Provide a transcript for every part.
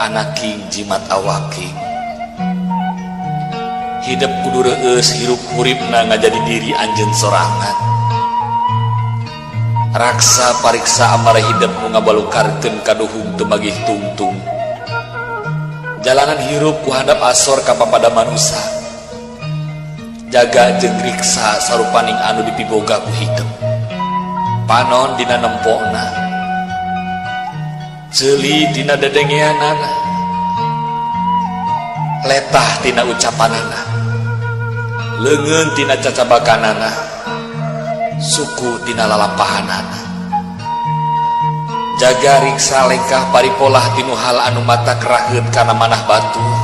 Anaking jimat awaking hidup kudu reueus hirup huripna ngajadi diri anjeun sorangan. Raksa pariksa amara hidup nu ngabalukarkeun kaduhung teu magih tungtung. Jalanan hirup ku handap asor ka papada manusa. Jaga jeung riksa sarupaning anu dipiboga ku hidup. Panon dina nempona, ceuli dina dedengeanana, letah tina ucapanana, leungeun tina cacabakanana, suku tina lalampahanana. Jaga riksa lengkah paripolah tinu hal anu matak raheut kana manah batur.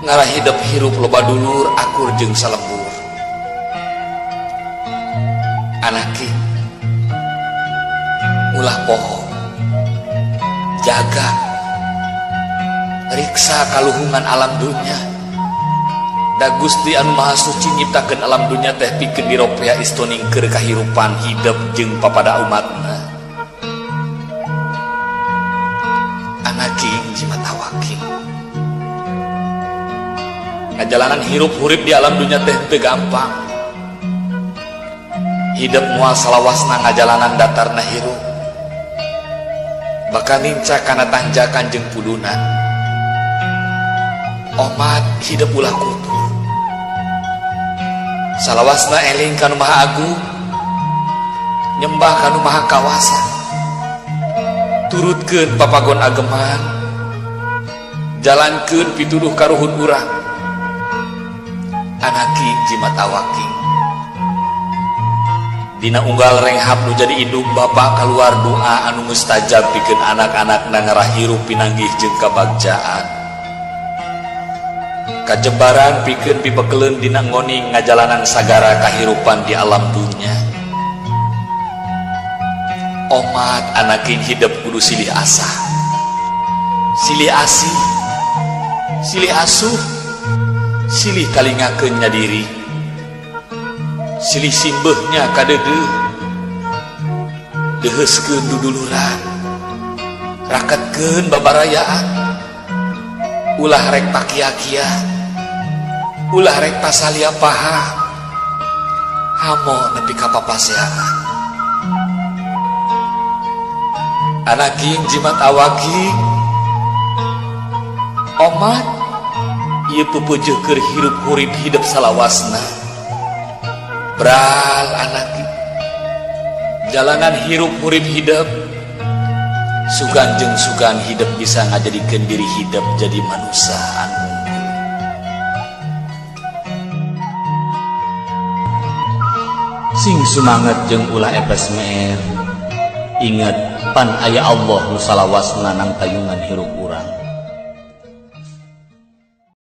Ngarah hidup hirup loba dulur akur jeung salembur. Anaki ulah poho, jaga riksa kaluhungan alam dunya. Da Gusti anu Maha Suci nyiptakeun alam dunya teh pikeun diropea istoning keur kahirupan hidup jeung papada umatna. Anaking jimat awaking ngajalanan hirup hurip di alam dunya teh teu gampang. Hidup moal salawasna ngajalanan datarna hirup, bakal nincak kana tanjakan jeung pudunan. Omat hidup ulah kutur, salawasna eling kanu Maha Agung, nyembah kanu Maha Kawasa, turutkeun papagon ageman, jalankeun pituduh karuhun urang. Anaking jimat awaking dina unggal renghap nu jadi indung bapa kaluar doa anu mustajab pikeun anak-anak na ngarah hirup pinanggih jeung kabagjaan. Kajebaran pikeun pibekeleun dina ngoning ngajalanan sagara kahirupan di alam dunya. Omat anaking hidup kudu silih asah, silih asih, silih asuh, silih talingakeun nya diri, silih simbeuhnya kadeudeuh, deuheuskeun duduluran, raketkeun babarayaan, ulah rek pakia-kia, ulah rek pasalia paha, hamo nepi ka papaseaan. Anaking jimat awaking omat ieu pepeujeuh keur hirup hurip hidup salawasna. Bral anaki jalanan hirup hurip hidup sugan jeung sugan hidup bisa ngajadikeun diri hidup jadi manusia anu unggul. Sing sumanget jeung ulah epes meer, inget pan aya Allah nu salawasna nang tayungan hirup urang.